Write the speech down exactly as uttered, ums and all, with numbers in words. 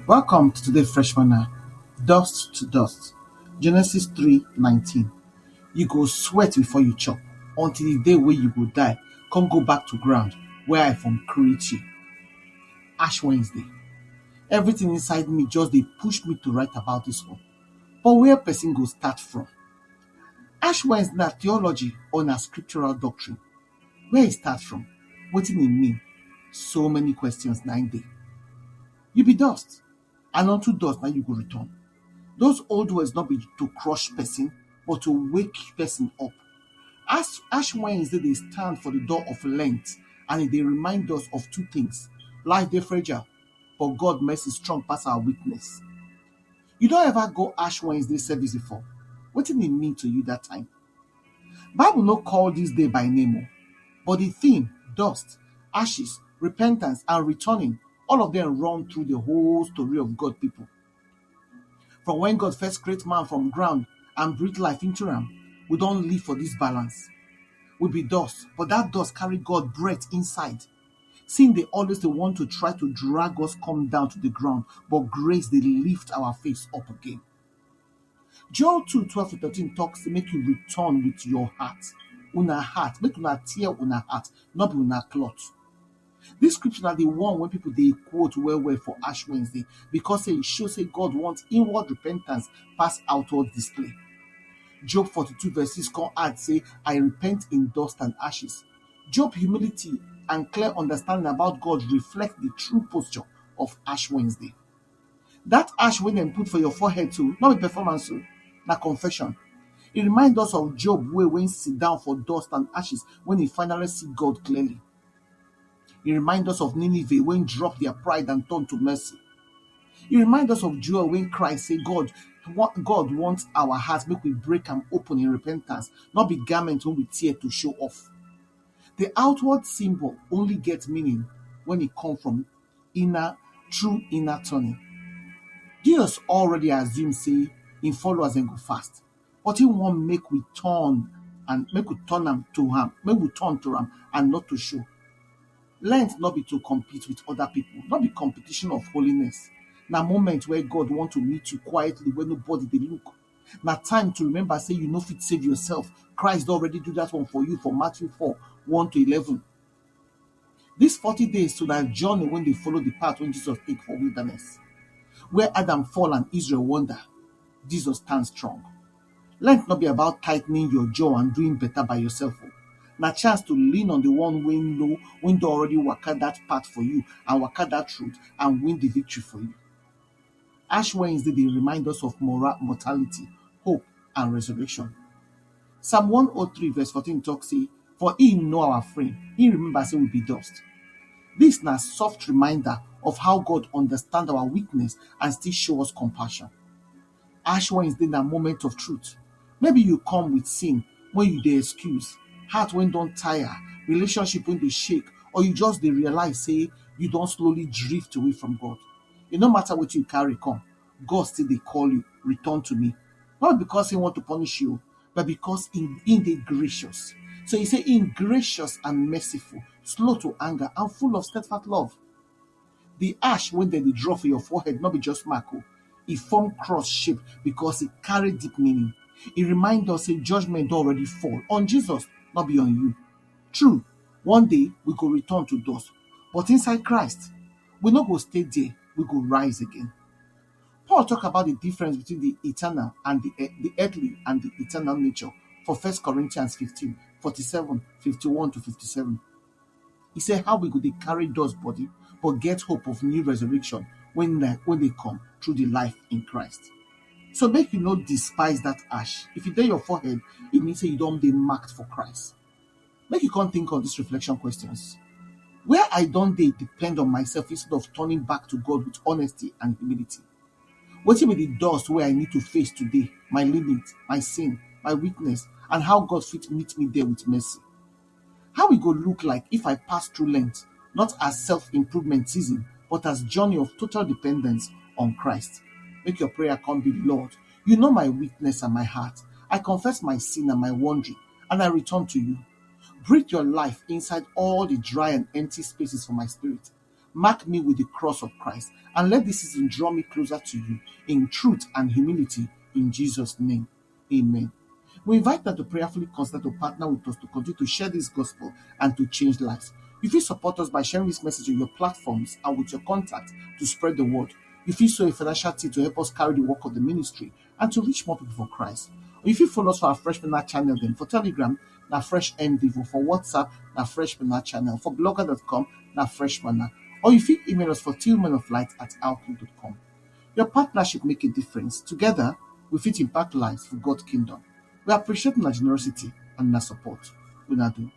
Welcome to today Fresh Manna, Dust to Dust, Genesis three nineteen. You go sweat before you chop, until the day wey you go die, come go back to ground where I from create you. Ash Wednesday. Everything inside me just dey push me to write about this one. But where person go start from? Ash Wednesday na theology or na scriptural doctrine? Where e start from? Wetin e mean? So many questions na im dey. You be dust, and unto dust na you go return. Those old words no be to crush person, but to wake person up. Ash, Ash Wednesday dey stand for the door of Lent, and e dey remind us of two things. Life dey fragile, but God mercy strong pass our weakness. You don ever go Ash Wednesday service before? Wetin e mean to you that time? Bible no call this day by name o, but the theme, dust, ashes, repentance, and returning, all of them run through the whole story of God people. From when God first create man from ground and breathe life into am, we don live for this balance. We be dust, but that dust carry God breath inside. Sin dey always dey want to try to drag us come down to the ground, but grace dey lift our face up again. Joel two twelve to thirteen talk say make you return with your heart. Una heart, make una tear una heart, no be una cloth. This scripture na the one wey people dey quote well well for Ash Wednesday, because say e show say God want inward repentance pass outward display. Job forty-two verse six come add say, "I repent in dust and ashes." Job humility and clear understanding about God reflect the true posture of Ash Wednesday. That ash wey dem put for your forehead too, no be performance o, na confession. E remind us of Job wey wey sit down for dust and ashes when he finally see God clearly. E remind us of Nineveh wey drop their pride and turn to mercy. E remind us of Joel wey cry say God wa- God want our heart make we break am open in repentance, no be garment wey we tear to show off. The outward symbol only get meaning when e come from inner, true inner turning. Jesus already assume say im followers dem go fast, but he wan make we turn and make we turn am to am, make we turn to am and not to show. Lent no be to compete with other people, no be competition of holiness. Na moment where God want to meet you quietly where nobody dey look. Na time to remember say you no fit save yourself. Christ don already do that one for you for Matthew four, one to eleven. These forty days to that journey when they follow the path when Jesus take for wilderness. Where Adam fall and Israel wander, Jesus stand strong. Lent no be about tightening your jaw and doing better by yourself o. Na chance to lean on the one wey know, wey don already waka that path for you and waka that route and win the victory for you. Ash Wednesday dey remind us of moral mortality, hope, and resurrection. Psalm one oh three verse fourteen talk say, "For he know our frame, he remember say we be dust." This na soft reminder of how God understand our weakness and still show us compassion. Ash Wednesday na moment of truth. Maybe you come with sin when you dey excuse, heart when don tire, relationship when dey shake, or you just dey realize say you don slowly drift away from God. E no matter wetin you carry come, God still dey call you, "Return to me." Not because he want to punish you, but because he, he dey gracious. So he say he gracious and merciful, slow to anger, and full of steadfast love. The ash when dem dey draw for your forehead no be just mark o. E form cross shape because e carry deep meaning. E remind us say judgment don already fall on Jesus, not be on you. True, one day we go return to dust, but inside Christ, we no go stay there, we go rise again. Paul talk about the difference between the eternal and the, e- the earthly and the eternal nature for First Corinthians fifteen, forty-seven, fifty-one to fifty-seven. He said, "How we go dey carry dust body, but get hope of new resurrection when na- when they come through the life in Christ." So make you no despise that ash. If e dey your forehead, it means say you don dey marked for Christ. Make you come think of these reflection questions. Where I don dey depend on myself instead of turning back to God with honesty and humility? Wetin be the dust wey I need to face today? My limit, my sin, my weakness, and how God fit meet me there with mercy. How e go look like if I pass through Lent, not as self-improvement season, but as journey of total dependence on Christ? Make your prayer come be, "Lord, you know my weakness and my heart. I confess my sin and my wandering, and I return to you. Breathe your life inside all the dry and empty spaces for my spirit. Mark me with the cross of Christ, and let this season draw me closer to you in truth and humility, in Jesus' name. Amen. We invite them to prayerfully consider to partner with us to continue to share this gospel and to change lives. You fit support us by sharing this message on your platforms and with your contact to spread the word. You fit sow a financial seed to help us carry the work of the ministry and to reach more people for Christ. Or you fit follow us for our Fresh Manna channel then for Telegram, na Fresh M D V, for WhatsApp, na Fresh Manna channel, for blogger dot com, na Fresh Manna. Or you fit email us for tillmanoflight at outlook dot com. Your partnership make a difference. Together, we fit impact lives for God's kingdom. We appreciate una generosity and una support. Una do.